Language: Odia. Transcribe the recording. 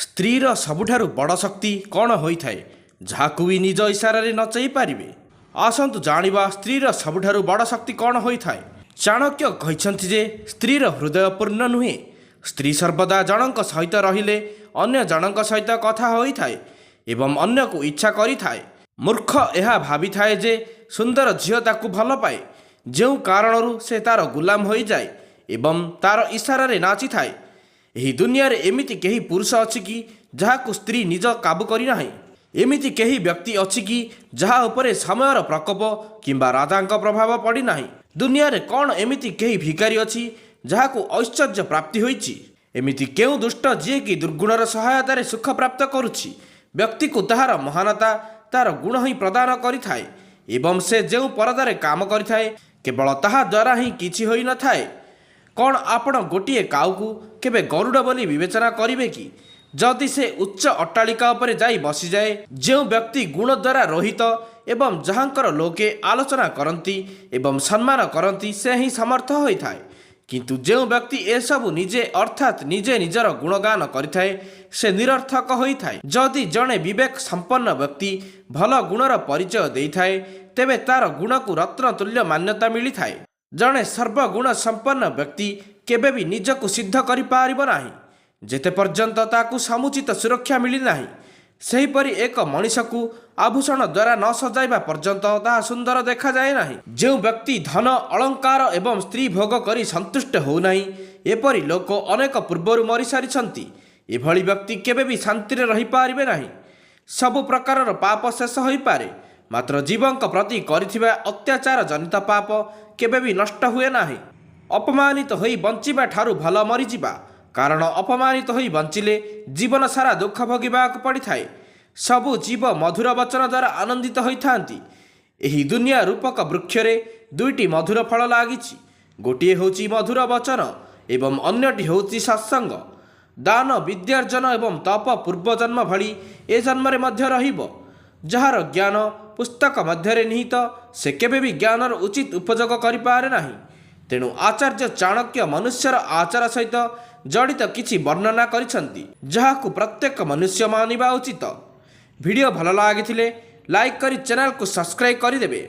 ସ୍ତ୍ରୀର ସବୁଠାରୁ ବଡ଼ ଶକ୍ତି କ'ଣ ହୋଇଥାଏ, ଯାହାକୁ ବି ନିଜ ଇଶାରାରେ ନଚେଇ ପାରିବେ? ଆସନ୍ତୁ ଜାଣିବା ସ୍ତ୍ରୀର ସବୁଠାରୁ ବଡ଼ ଶକ୍ତି କ'ଣ ହୋଇଥାଏ। ଚାଣକ୍ୟ କହିଛନ୍ତି ଯେ ସ୍ତ୍ରୀର ହୃଦୟ ପୂର୍ଣ୍ଣ ନୁହେଁ। ସ୍ତ୍ରୀ ସର୍ବଦା ଜଣଙ୍କ ସହିତ ରହିଲେ ଅନ୍ୟ ଜଣଙ୍କ ସହିତ କଥା ହୋଇଥାଏ ଏବଂ ଅନ୍ୟକୁ ଇଚ୍ଛା କରିଥାଏ। ମୂର୍ଖ ଏହା ଭାବିଥାଏ ଯେ ସୁନ୍ଦର ଝିଅ ତାକୁ ଭଲ ପାଏ, ଯେଉଁ କାରଣରୁ ସେ ତାର ଗୁଲାମ ହୋଇଯାଏ ଏବଂ ତାର ଇଶାରାରେ ନାଚିଥାଏ। ଏହି ଦୁନିଆରେ ଏମିତି କେହି ପୁରୁଷ ଅଛି କି ଯାହାକୁ ସ୍ତ୍ରୀ ନିଜ କାବୁ କରିନାହିଁ? ଏମିତି କେହି ବ୍ୟକ୍ତି ଅଛି କି ଯାହା ଉପରେ ସମୟର ପ୍ରକୋପ କିମ୍ବା ରାଜାଙ୍କ ପ୍ରଭାବ ପଡ଼ିନାହିଁ? ଦୁନିଆରେ କ'ଣ ଏମିତି କେହି ଭିକାରୀ ଅଛି ଯାହାକୁ ଐଶ୍ୱର୍ଯ୍ୟ ପ୍ରାପ୍ତି ହୋଇଛି? ଏମିତି କେଉଁ ଦୁଷ୍ଟ ଯିଏକି ଦୁର୍ଗୁଣର ସହାୟତାରେ ସୁଖ ପ୍ରାପ୍ତ କରୁଛି? ବ୍ୟକ୍ତିକୁ ତାହାର ମହାନତା ତାର ଗୁଣ ହିଁ ପ୍ରଦାନ କରିଥାଏ ଏବଂ ସେ ଯେଉଁ ପରଦାରେ କାମ କରିଥାଏ, କେବଳ ତାହା ଦ୍ୱାରା ହିଁ କିଛି ହୋଇନଥାଏ। କ'ଣ ଆପଣ ଗୋଟିଏ କାଉକୁ କେବେ ଗରୁଡ଼ ବୋଲି ବିବେଚନା କରିବେ କି, ଯଦି ସେ ଉଚ୍ଚ ଅଟ୍ଟାଳିକା ଉପରେ ଯାଇ ବସିଯାଏ? ଯେଉଁ ବ୍ୟକ୍ତି ଗୁଣ ଦ୍ୱାରା ରୋହିତ ଏବଂ ଯାହାଙ୍କର ଲୋକେ ଆଲୋଚନା କରନ୍ତି ଏବଂ ସମ୍ମାନ କରନ୍ତି, ସେ ହିଁ ସମର୍ଥ ହୋଇଥାଏ। କିନ୍ତୁ ଯେଉଁ ବ୍ୟକ୍ତି ଏସବୁ ନିଜେ, ଅର୍ଥାତ୍ ନିଜେ ନିଜର ଗୁଣଗାନ କରିଥାଏ, ସେ ନିରର୍ଥକ ହୋଇଥାଏ। ଯଦି ଜଣେ ବିବେକ ସମ୍ପନ୍ନ ବ୍ୟକ୍ତି ଭଲ ଗୁଣର ପରିଚୟ ଦେଇଥାଏ, ତେବେ ତାର ଗୁଣକୁ ରତ୍ନ ତୁଲ୍ୟ ମାନ୍ୟତା ମିଳିଥାଏ। ଜଣେ ସର୍ବଗୁଣ ସମ୍ପନ୍ନ ବ୍ୟକ୍ତି କେବେ ବି ନିଜକୁ ସିଦ୍ଧ କରିପାରିବ ନାହିଁ, ଯେତେ ପର୍ଯ୍ୟନ୍ତ ତାକୁ ସମୁଚିତ ସୁରକ୍ଷା ମିଳିନାହିଁ। ସେହିପରି ଏକ ମଣିଷକୁ ଆଭୂଷଣ ଦ୍ୱାରା ନ ସଜାଇବା ପର୍ଯ୍ୟନ୍ତ ତାହା ସୁନ୍ଦର ଦେଖାଯାଏ ନାହିଁ। ଯେଉଁ ବ୍ୟକ୍ତି ଧନ, ଅଳଙ୍କାର ଏବଂ ସ୍ତ୍ରୀ ଭୋଗ କରି ସନ୍ତୁଷ୍ଟ ହେଉନାହିଁ, ଏପରି ଲୋକ ଅନେକ ପୂର୍ବରୁ ମରିସାରିଛନ୍ତି। ଏଭଳି ବ୍ୟକ୍ତି କେବେ ବି ଶାନ୍ତିରେ ରହିପାରିବେ ନାହିଁ। ସବୁ ପ୍ରକାରର ପାପ ଶେଷ ହୋଇପାରେ, ମାତ୍ର ଜୀବଙ୍କ ପ୍ରତି କରିଥିବା ଅତ୍ୟାଚାର ଜନିତ ପାପ କେବେ ବି ନଷ୍ଟ ହୁଏ ନାହିଁ। ଅପମାନିତ ହୋଇ ବଞ୍ଚିବା ଠାରୁ ଭଲ ମରିଯିବା, କାରଣ ଅପମାନିତ ହୋଇ ବଞ୍ଚିଲେ ଜୀବନ ସାରା ଦୁଃଖ ଭୋଗିବାକୁ ପଡ଼ିଥାଏ। ସବୁ ଜୀବ ମଧୁର ବଚନ ଦ୍ୱାରା ଆନନ୍ଦିତ ହୋଇଥାନ୍ତି। ଏହି ଦୁନିଆ ରୂପକ ବୃକ୍ଷରେ ଦୁଇଟି ମଧୁର ଫଳ ଲାଗିଛି। ଗୋଟିଏ ହେଉଛି ମଧୁର ବଚନ ଏବଂ ଅନ୍ୟଟି ହେଉଛି ସତ୍ସଙ୍ଗ। ଦାନ, ବିଦ୍ୟାର୍ଜନ ଏବଂ ତପ ପୂର୍ବ ଜନ୍ମ ଭଳି ଏ ଜନ୍ମରେ ମଧ୍ୟ ରହିବ। ଯାହାର ଜ୍ଞାନ ପୁସ୍ତକ ମଧ୍ୟରେ ନିହିତ, ସେ କେବେ ବି ଜ୍ଞାନର ଉଚିତ ଉପଯୋଗ କରିପାରେ ନାହିଁ। ତେଣୁ ଆଚାର୍ଯ୍ୟ ଚାଣକ୍ୟ ମନୁଷ୍ୟର ଆଚାର ସହିତ ଜଡ଼ିତ କିଛି ବର୍ଣ୍ଣନା କରିଛନ୍ତି, ଯାହାକୁ ପ୍ରତ୍ୟେକ ମନୁଷ୍ୟ ମାନିବା ଉଚିତ। ଭିଡ଼ିଓ ଭଲ ଲାଗିଥିଲେ ଲାଇକ୍ କରି ଚ୍ୟାନେଲକୁ ସବସ୍କ୍ରାଇବ୍ କରିଦେବେ।